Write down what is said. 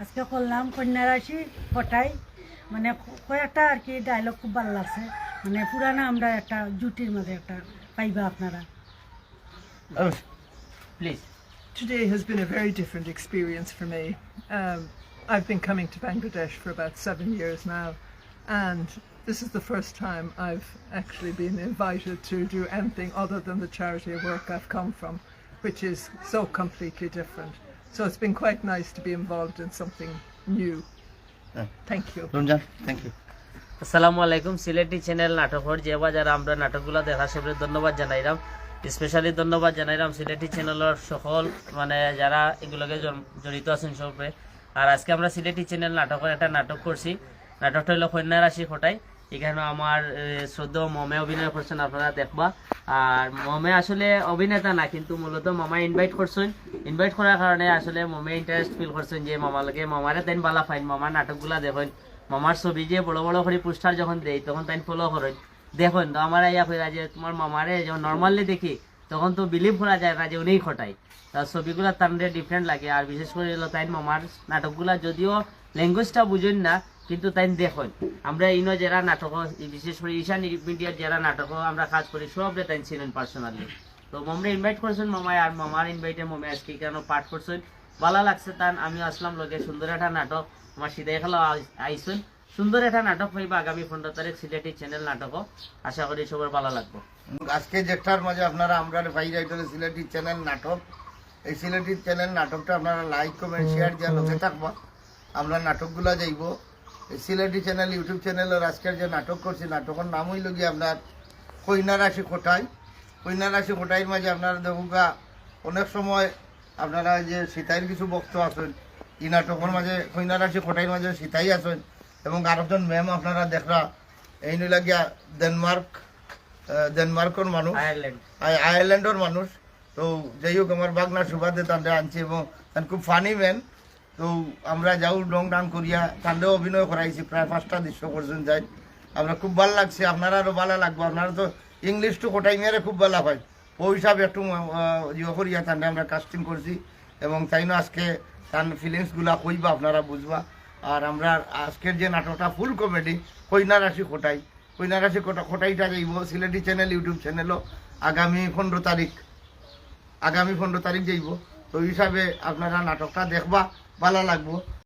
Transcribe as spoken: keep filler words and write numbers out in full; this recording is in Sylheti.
আজকে করলাম কন্যা রাশি কটাই, মানে কয়েকটা আর কি ডায়লগ খুব ভালো লাগছে, মানে পুরানা আমরা একটা জুটির মধ্যে একটা পাইবা আপনারা। Please. Today has been a very different experience for me. Um, I've been coming to Bangladesh for about seven years now, and this is the first time I've actually been invited to do anything other than the charity work I've come from, which is so completely different. So it's been quite nice to be involved in something new. Yeah. Thank you. Ramzan, thank you. আসসালামু আলাইকুম। সিলেটি চ্যানেল নাটকর যে বা যারা আমরা নাটকগুলা দেখা সবরে ধন্যবাদ জানাইরাম। স্পেশালি ধন্যবাদ জানাইরাম সিলেটি চ্যানেলর সকল, মানে, যারা এগুলোকে জম- জড়িত আছেন সবরে। আর আজকে আমরা সিলেটি চ্যানেল নাটকর একটা নাটক করছি। নাটকটা হইলো কন্যা রাশি কটাই। এখানে আমার এ, শ্রদ্ধেয় মমে অভিনয় করছেন, আপনারা দেখবা। আর মমে আসলে অভিনেতা না, কিন্তু মূলত মামা ইনভাইট করছেন। ইনভাইট করার কারণে আসলে মমে ইন্টারেস্ট ফিল করছেন যে মামার লগে, মামারে তাইন বালা পাইন, মামার নাটকগুলা দেখইন, মামার ছবি যে বড় বড় করে পোস্টার যখন দেই তখন তাইন ফলো করইন, দেখইন। তো আমার আইয়া কইরা যে তোমার মামারে যখন নর্মালি দেখি তখন তো বিলিভ করা যায় না যে উনিই কটাই। তার ছবিগুলা তানরে ডিফারেন্ট লাগে। আর বিশেষ করে হলো তাইন মামার নাটকগুলা যদিও ল্যাঙ্গুয়েজটা বুঝইন না, কিন্তু তাইন দেখইন। আমরা ইনো যারা নাটক, বিশেষ করে ঈশান মিডিয়ার যারা নাটক আমরা কাজ করি, সবরে তাইন চিনেন পার্সোনালি। তো মমরে ইনভাইট করছেন মামায়, আর মামার ইনভাইটে মমে আজকে কেন পাঠ করছেন, ভালা লাগছে তান। আমি আসলাম লগে সুন্দর একটা নাটক, আমার সিদাই খেলা আইসুন। সুন্দর একটা নাটক পাইবা আগামী পনেরো তারিখ সিলেটি চ্যানেল নাটকও। আশা করি সবার ভালা লাগবো। আজকে যেটার মাঝে আপনারা আমরা পাইরা এটা হলো সিলেটি চ্যানেল নাটক। এই সিলেটি চ্যানেল নাটকটা আপনারা লাইক, কমেন্ট, শেয়ার দিয়া লগে থাকবা। আমরা নাটকগুলা যাইব এই সিলেটি চ্যানেল, ইউটিউব চ্যানেলর আজকের যে নাটক করছি, নাটকর নাম হইল গিয়ে আপনার কইনা রাশি কটাই। কইনা রাশি কটাইর মাঝে আপনারা দেখুকা অনেক সময় আপনারা যে সিতাইর কিছু ভক্ত আছেন, এই নাটকর মাঝে কইনা রাশি কটাইর মাঝে সিতাই আছেন এবং আরেকজন ম্যাম আপনারা দেখরা, এই নইলা গিয়া ডেনমার্ক, আহ, ডেনমার্কর মানুষ, আয়ারল্যান্ড। আয়- আয়ারল্যান্ডর মানুষ। তো যাই হোক, আমার বাগনার সুবাদে তানরে আনছি এবং তান খুব ফানি ম্যান। তো আমরা যাও ডং ডাং করিয়া তানরেও অভিনয় করাইছি, প্রায় পাঁচটা দৃশ্য করছেন যাই। আমরা খুব ভালো লাগছে, আপনারারও ভালো লাগবো। আপনারা তো ইংলিশ টু কটাই মেরে খুব ভালো হয়, ওই হিসাবে একটু আহ, ইয়ে করিয়া তানরে আমরা কাস্টিং করছি এবং তাই না আজকে তান ফিলিংসগুলা কইবা, আপনারা বুঝবা। আর আমরা আজকের যে নাটকটা ফুল কমেডি, কইনা রাশি কটাই, কইনা রাশি কটা কটাইটা যাইব সিলেটি চ্যানেল, ইউটিউব চ্যানেলও আগামী পনেরো তারিখ, আগামী পনেরো তারিখ যাইব। তো ওই হিসাবে আপনারা নাটকটা দেখবা, ভালো লাগবো।